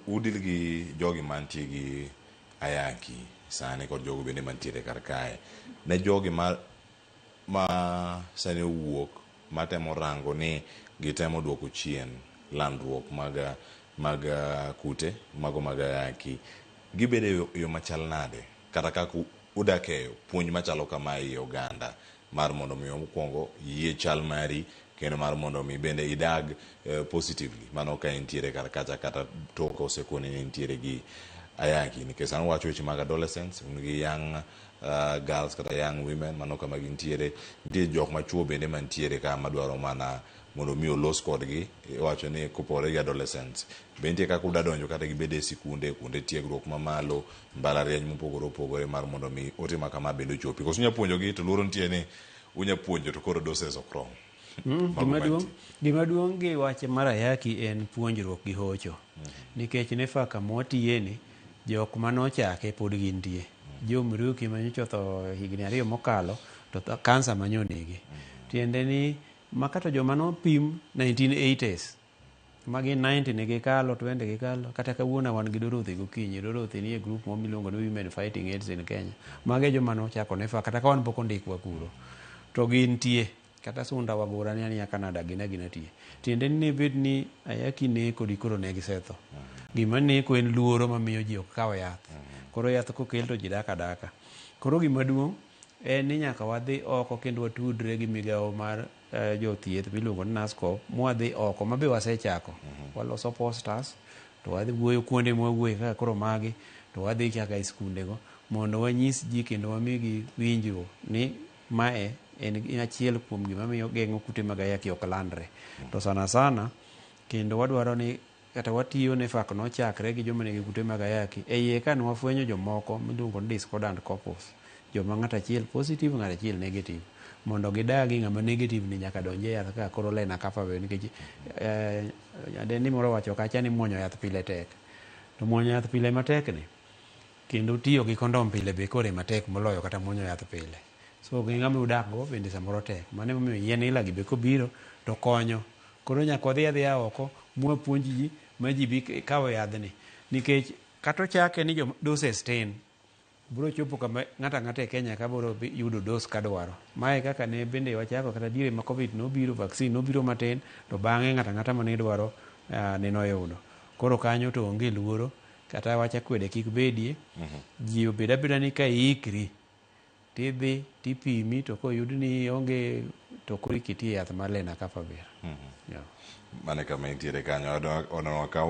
Udil gi jogi mantie gi ayaki sani kod jogo bende mantiere kar kae. Ne jogi ma sani owuok matemo rango ni gitemo duoko chien landruok mag kute mago mag ayaki, gibedo e yo machal nade kata kaka udakeyo puonj machalo kamae ei oganda mar mondo mi mokwongo yie chal mari kendo mar mondo mi bende idag positively mano ka intiere kar kacha kata tok osekoni ni intiere gi ayaki, nikech sani wacho weche mag adolescents, un gi young girls kata young women, mano kama gintiere. Nitie jok machuo bende mantiere ka madwaro mana mondo mi olos kodgi. Iwacho ni kopogore gi adolescents be nitie kaka uda donjo kata gibed e sikunde, kuonde tiegruok mamalo, mbalariany mopogore opogore, mar mondo mi ote ma kama bende ochopi. Koso unya puonjogi to luoro nitie ni unya puonjo to koro doses ok rom? Mago Gima duong' mantie. Gima duong' gi wach mar ayaki en puonjruok gi hocho, nikech NEPHAK kama watiye ni, jok manochake pod gintie. Joe Muriuki manyocha otho higni 2 mokalo to kansa manyo onege. Tiende ni maka to joma nopim 1980s magi 90 ne gikalo, 20 gikalo. Kata kawuono wan gi Dorothy gokinyi. Dorothy nie group moro miluongo ni Women Fighting AIDS in Kenya. Mago e joma nochako NEPHAK, kata ka wan pok ondikwa kuro to gintie. Kata Sunda Wagura ni ania Canada gin agina tie. Tiende ni ne bed ni ayaki neko di koro ne gisetho. Gima neko en luoro mamiyo ji ok kaw yath. Koro yath kokel to ji dak adaka. Koro gima duong' en ni nyaka wadhi oko kendo watudre gi migawo mar jothieth miluongo ni NASCOP, mwadhi oko mabe wasechako. Waloso posters to wadhi wuoyo kuonde mwawuoye kaka koro magi, to wadhi chaka e skundego mondo wanyis ji kendo wamigi winjruok ni mae en achiel kuom gima miyo geng'o kute mag ayaki ok landre. To sana sana kendo wadwaro ni kata watiyo NEPHAK nochakre gi joma nigi kute mag ayaki. E iye ka ne wafwenyo jomoko miluongo ni discordant couples, joma ng'ato achiel positive, ng'ato achiel negative, mondo gidagi ng'ama negative ni nyaka donj e yath kaka koro lenacapavir, nikech nyadendi moro wacho kacha ni muonyo yath pile tek. To muonyo yath pile matek ni kendo tiyo gi kondom pile be kore matek moloyo kata muonyo yath pile. So gi ng'ama udak go bende samoro tek. Mano emomiyo yien ila gi be kobiro to konyo. Koro nyaka wadhi adhiya oko mwapuonj ji ma ji bi kawo yadhni, nikech kata ochake ni jo doses tin, biro chopo kama ng'ato ang'ata e Kenya ka biro yudo dose kadwaro. Mae kaka ne bende wachako kata diere ma Covid nobiro, vaccine nobiro matin, to bang'e ng'ato ang'ata mane dwaro nene oyudo. Koro kanyo to onge luoro kata wach akwede kik bedie. Ji obed abeda ni ka iikri tidhi tipimi, to koyud ni ionge to koro iketi e yath mar lenacapavir. Yeah. Mano e kama intiere kanyo. Oneno ka